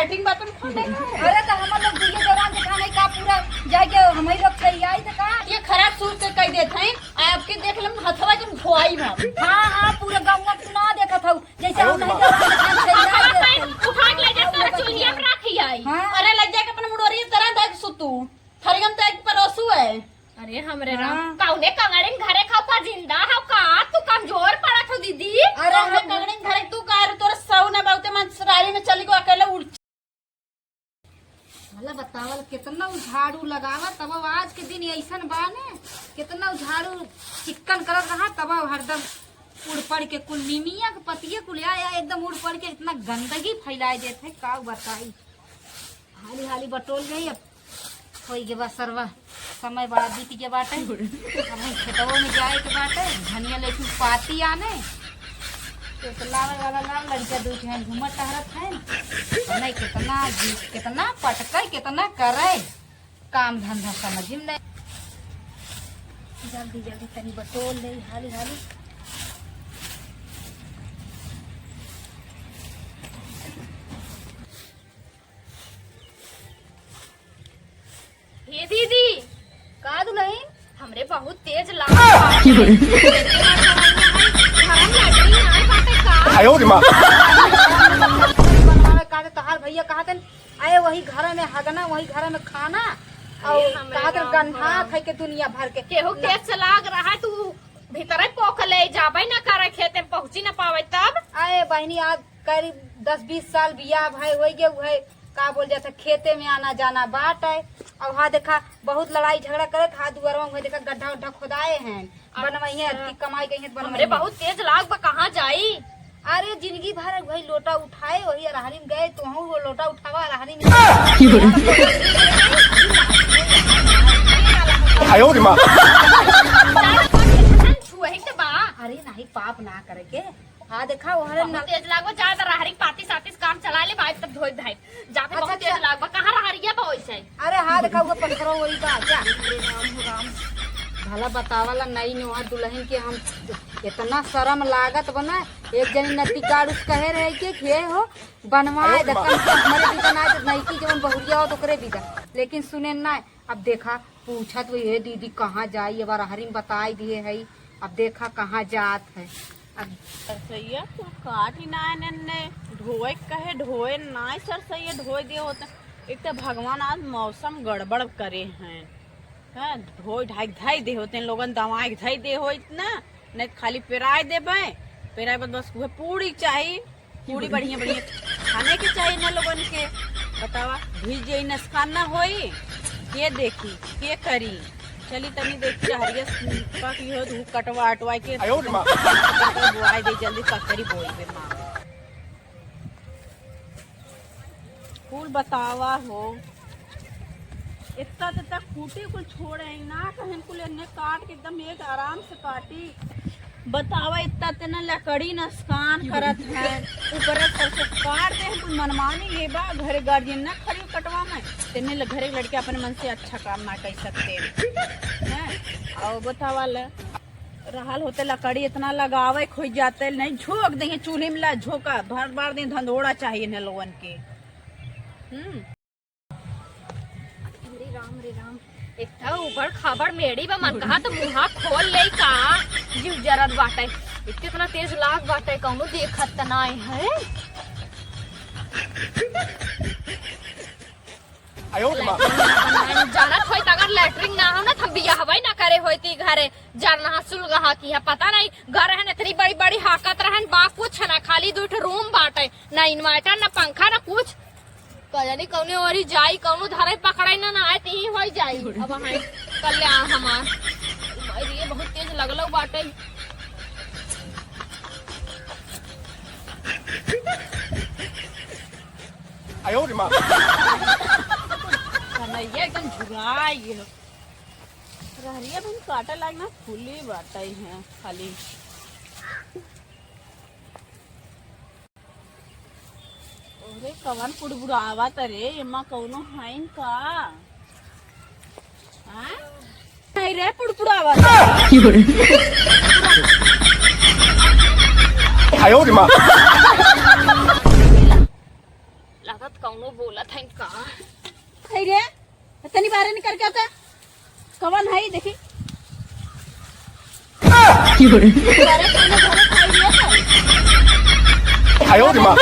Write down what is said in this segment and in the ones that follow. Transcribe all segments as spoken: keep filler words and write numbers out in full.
लेटरिन बाथरूम खोल दे। अरे तो हमर लोग दुइये देवरान जेठान है का, पूरा जाके हमही लोग खइयाई तो का? ये खराब सूट के कह देत हैं, आपके देख लेम हथवा के धोआई में। हाँ, हाँ, पूरा गाँव में सुना देखत हूँ, जैसे हम नहीं देवरान जेठान खइयाई देत हैं। उठा के ले जा, तोरा चूल्हिया पर रख आई। हाँ। अरे ले जाके अपन मुड़ोरी तरह देख सुतू। थरियम तो एक परोसू है। अरे हमरे राम, हाँ। कौने कंगड़िन घरे खाओ का, जिंदा हो का? तू कमजोर पड़त हो दीदी। अरे कौने हम कंगड़िन घरे तू का, तोर सौ न बहुते मंसरारी में चली गो अकेले उड़। भला बतावल, कितना उ झाड़ू लगावा, तब आज के दिन ऐसन बा ने, कितना उ झाड़ू चिक्कन करत रहा, तब हरदम उड़ पड़ के कुल नीमिया के पतिये कुल या, या एकदम उड़ पड़ के इतना गंदगी फैलाए देत है, का बताई। हाली हाली बटोल गई, अब होई के बा सरवा, समय बड़ा बीत के बाटे। अब हम खेतवा में जाए के बाटे, धनिया लहसुन पाती आने, तो, तो लावे वाला लाव, लड़का दू ठे घूमत टहरत है। समय कितना जी, कितना पटके, कितना करे, काम धंधा समझ में नहीं। जल्दी जल्दी तनी बटोल ले, हाली हाली। हे दीदी, का दुलहिन? हमरे बहुत तेज लाग बा। की बोले? घर में लैट्रिन नाय बाटे का? आयो रे माँ। बनवावे का दे तोहार भैया कहत हन, आए वही घर में हगना, वही घर में खाना, अरे और हमरे कहत हन राम गन्हा राम। खाई के दुनिया भर के। केहू तेज से लाग रहा है, तू भीतरे पोक ले जाबे ना करे, खेते में पहुँची ना पावे तब। आए बहिनी, आज करीब दस बीस साल बियाह भय होई गए, उहे का बोल जाता, खेते में आना जाना बाटे। और हाँ देखा, बहुत लड़ाई झगड़ा करे, हाथ दुआरवा में देखा गड्ढा उड्ढा खोदाए हैं, बनवाई है, अच्छा। अतकी कमाई गई है तो हमरे बनवाई है। बहुत तेज लाग बा, कहाँ जाई? अरे जिंदगी भर वही लोटा उठाए, वही अरहरी में गए, तोहू वो लोटा उठावा अरहरी में। की बोले? आयो रे माँ। छुए के बा। अरे नहीं, पाप ना करे के। हाँ, देखा, ओहरे बहुत न- तेज लागो, जा त रहरी पाती साती से काम चला ले भाई, तब धोई धाई। जाते अच्छा, बहुत तेज अच्छा। लागो, कहाँ रहरिया बा वैसे? अरे हाँ, देखा, वो पत्थरों वही बा, जा। राम हो राम। भला बतावला, नई नोहर दुलहिन के हम इतना शरम लागत बा ना। एक जनी नती काड़ूस कहे रहे के, "हे हो, बनवाए अरे द, माँ। कम से कम हमरे भी बनाए द, नईकी जवन बहुरिया हो तो ओकरे भी द।" लेकिन सुने ना, अब देखा, पूछत हुई, "हे दीदी, कहाँ जाई?" अब अरहरी में बताई दिए हई, अब देखा कहाँ जात है। अब सरसैया कुल काट ही ना आने ने, ढोए के कहे, ढोए नाय सरसैया, ढोए दे होत। एक तो भगवान आज मौसम गड़बड़ करे हैं, हैं, ढोए ढाई के धई दे होते हैं लोगन, दवाई के धई दे हो इतना, नहीं तो खाली पेराए देबे, पेराए बाद बस उहे पूड़ी चाही। पूरी बढ़िया बढ़िया खाने के चाहिए ना लोगन के। बतावा, भीज जाई, नुकसान ना होई? के देखी, के करी? चली तनी देख, चहरिया पक हो, धूप कटवा अटवा के आयो रे माँ। बोआई दे, जल्दी पकड़ी बोई बे माँ। कुल बतावा हो। इतना तो तक खूटी कुल छोड़े हैं ना, कहीं कुल एन्ने काट के एकदम एक आराम से काटी। बतावा, इतना तना लकड़ी नसकान करत है, ऊपर से सरसों काट दे, कुल मनमानी ये बा, घरे गार्जियन ना खड़ी कटवा में, तेने ल-, घरे के लड़के अपने मन से अच्छा काम ना कर सकते हैं। और बतावा ले, रहल होते लकड़ी इतना लगावे खोई जाते, नहीं झोंक दे चूल्हे में, ला झोंका, भर बार दिन धंधोड़ा चाहिए न लोगन के। हम्म। अरे राम रे राम, एक तो उबड़ खाबड़ मेड़ी बा, मन कहा तो मुंहा खोल ले का, जीव जरत बाटे। एक तो इतना तेज लाग बाटे, कौनो देखत त नाय है। आयो रे माँ। लैट्रिन ना बनाए, जानत होई त अगर लैट्रिन ना हो ना, त हम बियाहवा ही ना करे होई ती घरे, जरना सुलगहा की है, पता नहीं, घर है ना, इतनी बड़ी बड़ी हाकत रहन, बा कुछ ना, खाली दू ठो रूम बाटे, ना इन्वर्टर, ना पंखा, ना कुछ। का जानी कौने ओरी जाई, कौनो धरे पकड़ाई ना, ना आए, तीही होई जाई। अब हाँ, कल्याण हमार। माई रे, बहुत तेज लगलो बाटे। आयो रे माँ। कन्हैया एकदम झुराई है। रहरिया भी काटा लाग ना, फूली बाटे हैं खाली। अरे कवन बुड़बुड़ावत रे, एमा कौनो हईन का? हाँ? नहीं रे, बुड़बुड़ावत। आयो रे माँ। लागत कौनो बोलत है का? है रे, तनी बाहर निकल के आता। कवन है, देखी। अरे, कौनो घरे खाई लिया था। आयो रे माँ। अरे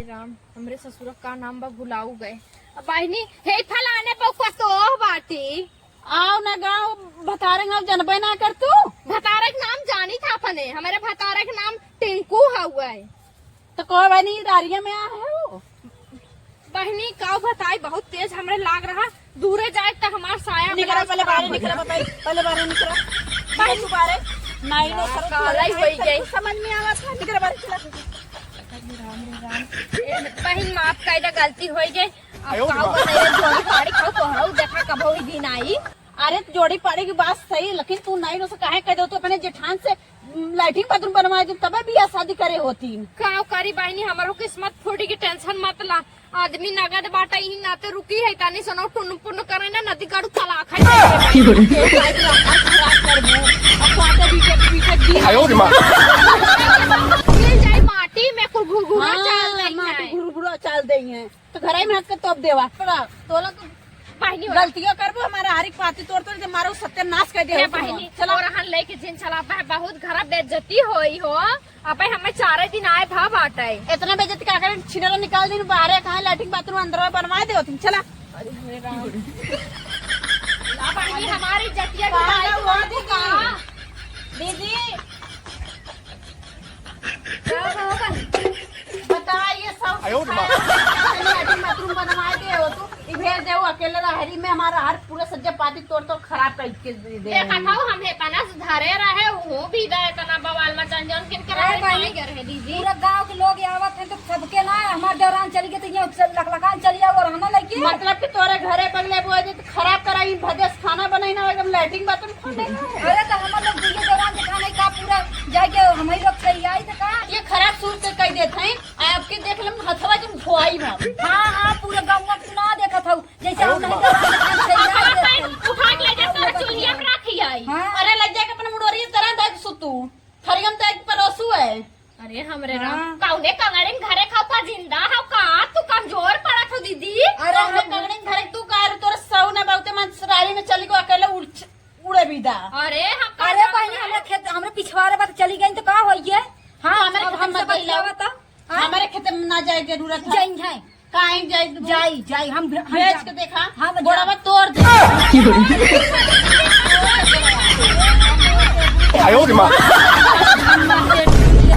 राम, हमरे ससुर का नाम बा, भुलाऊ गए। अब बहिनी, हे फलाने बउआ तो बाटी। आओ ना गाँव, भतारे गाँव जनबे ना कर तू। भतारे के नाम जानी था अपने, हमारे भतारे के नाम टिंकू हउए। तो कहो बहिनी, डारिया में आ है वो? बहिनी, काऊ बताई, बहुत तेज हमरे लाग रहा, दूरे जाए त हमार साया निकरा, ब्लाउज पहले खराब बाहर हो निकरा, गया। बताई, पहले बाहर निकरा। बहिनी, तू बाहर, नहीं, नो, ना, करो, काला ही तू होई गई। समझ में आवा था, निकरा बाहर, चला। ए, बहिन, माफ कर दे, गलती होई गई। अब आयो काऊ रे। बताई, जोड़ी पाड़ी खाऊ, तोहराऊ देखा कबो ही दिन आई। अरे, जोड़ी पाड़ी की बात सही, लेकिन तू नहीं, नो से काहे कह दो, तू अपने जेठान से लैट्रिन बाथरूम बनवाए दिन तबे बियाह शादी करे होती। का करी बहिनी, हमरो किस्मत फूटी की टेंशन मत ला। आदमी नगद बाटा, यही नाते रुकी है, तानी सनो टुन पुन करे ना, नदी गाड़ू तलाक है। की हो रे? आयो रे माँ। मिल जाए माटी में कुल घुघुरा हाँ, चाल रही माटी है। घुरघुरा चाल रही है। तो घरे में हक के तोप देवा। तोला तो बहिनी, गलतियों करबो, हमारा हर एक पाती तोड़ तोड़ के मारो, सत्यानाश कर दे हे हो तुम। बहिनी, चला। और हन लेके जिन चला बा, बहुत घर बेइज्जती होई हो। अबे हमें चारे दिन आए भा बाटे। इतना बेइज्जती का करे, छिनरा निकाल दिन बाहर, कहाँ लैट्रिन बाथरूम अंदर बनवा दे तुम, चला। अरे हरे राम। ला बहिनी, हमारी इज्जतिया कहाँ डुबाई जाऊ हो दीदी? दीदी। का हो बहिनी? बताइए, सब आयो रे माँ। खाया, लैट्रिन बाथरूम बनवाए दे हो तू, ई भेज दे हो अकेले रहरी में, हमारा हर पूरा सज्जा पाती तोड़ तोड़ खराब कर के दे दे। देखा था, हम इतना सुधारे रहे, वो भी दे इतना बवाल मचान, जौन किन के अरे रहे, बहिनी, नहीं कर रहे, दीदी। पूरा गांव के लोग आवत हैं, तो सबके ना, हमार दौरान चली गई, तो ये लकलकान चली आओ और हमें लगी। मतलब कि तोरे घरे बगले बुआ जी तो खराब कराई, भदेस खाना बनाई ना, एकदम लैट्रिन बाथरूम अरे तो हमर लोग दुइये जवान के खाना का पूरा जाए के हमही लोग खइयाई त का? ये खराब सूरत के कह देत हैं, आपके देख लेम हथवा जब धोआई बा। हाँ, हाँ, पूरा गौवा के ना देखत हऊ, जैसे हम नहीं जवान के खाना खइयाई देत हई। उठा के ले जा, तोरा चुलिया में रख आई। हाँ। अरे ले जाके अपने मुड़ोरी तरह देख सुतू, थरियम तो एक परोसू है। अरे हमरे राम, हाँ। कौने कंगड़िन घरे खाऊ का जिंदा हऊ का? तू कमजोर पड़त हो दीदी। अरे कौने हम कंगड़िन घरे तू का रे, तोर सऊ ना बहुते मन सरारी में चली गो अकेले उड़, उड़े बिदा। अरे हम का अरे जान बहिनी, रहे? हमरे खेत, हमरे पिछवारे बात चली गई तो का होइए? हाँ, हमरे अब खेत में हमसे मत जाइए। बतियावा तो, हाँ? हमरे खेत में ना जाए जरूरत है। जाई है। काहे जाई तू? जाई, जाई, हम, हम भेज जाब। के देखा, हम गोड़वा जाब। तोड़ दे। आयो रे माँ।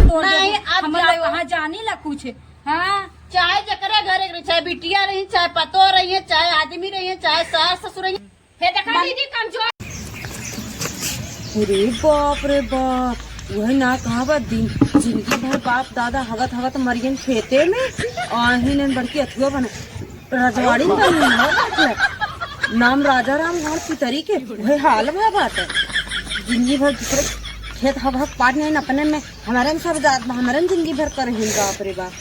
तोड़ दे। नहीं, अब हमर जाओ। लोग वहाँ जानी ला कुछ। हाँ। चाहे जकरे घरे के रही, चाहे बिटिया रही, चाहे पतोह रही है, चाहे आदमी रही है, चाहे सास ससुर रही। हे देखा मन- दीदी कमजोर। अरे बाप रे बाप, वही ना कहा बा दिन, जिंदगी भर बाप दादा हगत हगत मरियन खेते में, आहिन बड़की अथुआ बने, रजवाड़ी में बनी है, नाम राजा राम गढ़ पितरी के, वही हाल भा बात है। जिंदगी भर दूसरे खेत हग हग पाट नहीं अपने में, हमारे में सब जात बा, हमारे में जिंदगी भर कर ही बाप रे बाप।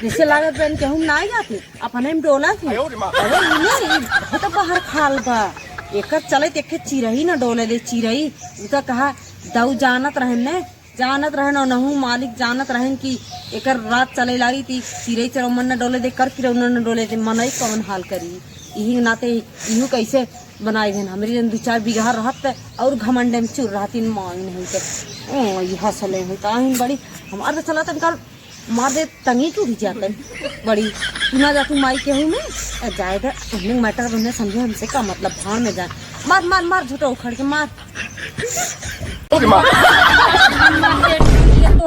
जैसे लागत बा इनके हम ना जाते। अपने में डोला थी। आयो रे माँ। अरे इन्हें ई बहुत बाहर खाल बा। एकर चले देखे चिरई न डोले दे चिरई। उ तो कहा दऊ जानत रहन ने, जानत रहन और नहू मालिक जानत रहन कि एकर रात चले लागी थी। चिरई चरौमन न डोले दे, कर किरौना न डोले दे, मनई कौन हाल करी। इही नाते इहू कैसे बनाई भेन। हमरी जन दू चार बीघा रहत त और घमंडे में चुर रहती माई नहीं तो। ओ, ई हंसले हुई ताहिन बड़ी। हमार तो चला तन कर मार दे तंगी टूट जाते। बड़ी सुना जा तू माई केहू में, ए, जाए दे, हमने मैटर बनने समझे हमसे का मतलब, भाड़ में जाए। मार, मार, मार, झूठा उखड़ के मार। ओके, मार।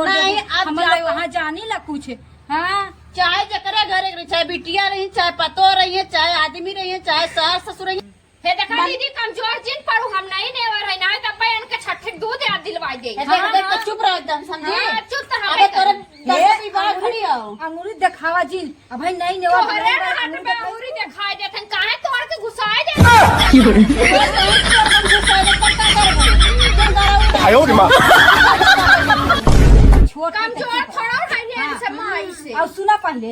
नहीं, अब हमर जाओ। वहाँ जानी ला कुछ, हाँ? चाहे जकरे घरे के रही, चाहे बिटिया रही, चाहे पतोह रही है, चाहे आदमी रही है, चाहे सास ससुर रही है। हे देखा मन- दीदी, कमजोर जिन पड़ू, हम नहीं नेवर है, ना तब भाई इनके छठे दूध याद दिलवाई दे। हे देख, हाँ, देख, तो हाँ। चुप रहो एकदम, समझी? हाँ, चुप तो हम अबे एकदम। तोरे दस हे, रुपये बाहर अंगूरी, खड़ी आओ। अंगूरी देखावा जिन, अब भाई नहीं नेवर तोहरे बनाई, ना हाथ अंगूरी में देखावा। अंगूरी दिखाई देत हन, काहे तोड़ के घुसाए दे? आयो रे माँ। छोट कमजोर थोड़ा है ये हाँ। इनसे माई से। और सुना पहले,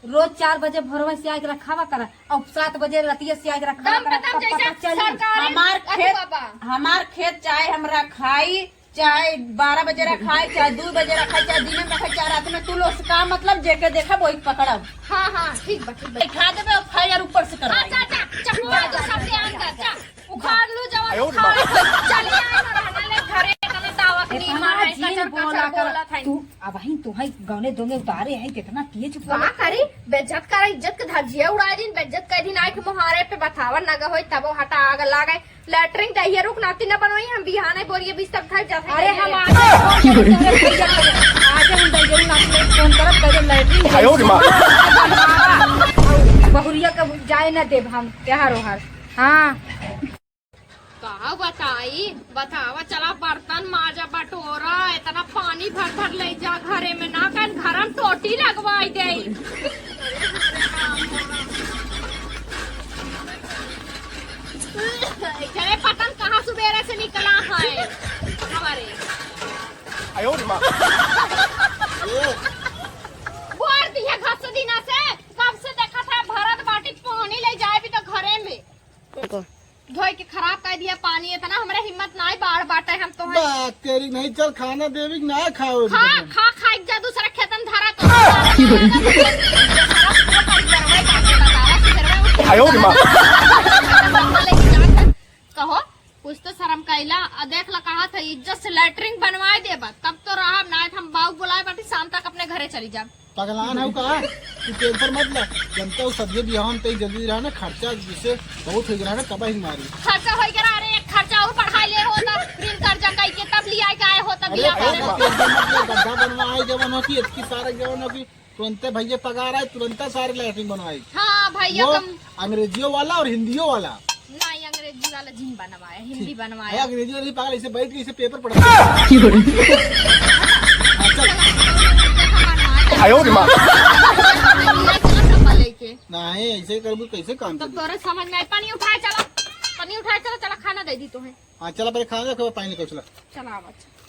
रोज चार बजे भोरवा से आके रखावा करा, और सात बजे रतिया से आके रखावा दम करा, पे दम तब जैसे पता चली। सरकारी हमार अथी खेत, बाबा। हमार खेत चाहे हमरा खाई, चाहे बारह बजे रखाए, चाहे दू बजे रखाए, चाहे दिन में रखाए, चाहे रात में, तू लोग से का मतलब, जेके देखब वही पकड़ब। हाँ, हाँ, ठीक बा, ठीक बा। बैठा देबे और fire ऊपर से करवाई। अच्छा, अच्छा, चप्पू जा, तो जा, सब जा, ध्यान जा, कर, जा। जा। उखाड़ लू जवन आयो रे उखाड़। चली आई ना रहना ले घरे, इतना दावत नहीं इतना मारे, जिन कचर बोला कचर कर। बोलत है। तू अब ही तू है गौने दोंगे उतारे है, कितना तेज का बोला। करी? बेइज्जत करे, इज्जत के धज्जिया उड़ाए दिन, बेइज्जत कर दिन, आए के मुहारे पे बतावन लगा होई, तब वो हटा आग लागे। लैट्रिन दहिया रुक नाती न बनवाई, हम बिहाने बोरिए बिस्तर धर जाते हैं। अरे हम आगे फोन करब, तोहरे भैया के। आगे हम दहिया रुक नाती फोन करब, पहले लैट्रिन आयो रे माँ। बहुरिया के जाए न देब हम, त्योहार ओहार। हाँ। का बताई, बतावा, चला बर्तन माजा बटोरा, इतना पानी भर भर ले जा घरे में, ना कन घर में टोटी लगवाई दे। चले पतन कहाँ सुबेरे से निकला है हमारे। आयो रे माँ। बोर दिया घस दिना से, कब से देखा था भरत बाटी पानी ले जाए भी तो घरे में। धोई के खराब कर दिया पानी, इतना हमरे हिम्मत नाई बाढ़ बाटे, हम तो हैं। बात तेरी नहीं, चल खाना देवी कि ना खाओ खा, एकदम। खा, खा, एक जा दूसरा खेतन धरा तो। आयो रे माँ। कहो, कुछ तो शर्म कैला, आ देख ला कहा था इज्जत से लैट्रिन बनवाए देबा, तब तो रहब, ना हम बाऊ बुलाए बाटी, शाम तक अपने घरे चली जाब। पगलान हौ का? तू टेंशन मत ले। जनता उ सदिये बियाह में तई जल्दी रहा ना, खर्चा जैसे बहुत हो गया ना, तबाही मारी। खर्चा हो गया, अरे एक खर्चा और बढ़ा ले हो तो ऋण कर्जा कई के तब लिया के आए हो तब अरे बियाह करे। टेंशन मत ले, गड्ढा बनवा आई जवन हो की, इतकी सारा जवन हो की, तुरंते भैया पगार आए, तुरंते सारे लैट्रिन बनवाई। हाँ भैया वो कम अंग्रेजियों वाला और हिंदियों वाला। नहीं, अंग्रेजी वाला जिन बनवाया, हिंदी ठीक। बनवाया। अरे, अंग्रेजी वाली पागल, इसे बैठ के इसे पेपर पढ़ा। की हो रही? अच्छा। आयो रे माँ। नहीं, ऐसे करबू, कैसे काम तब चली? तोरे समझ में आई, पानी उठाए चला, पानी उठाए चला, चला खाना दे दी तुम्हें। हाँ, चला पहले खाना दे, फिर पानी निकाल, चला। चला, आवा, चला।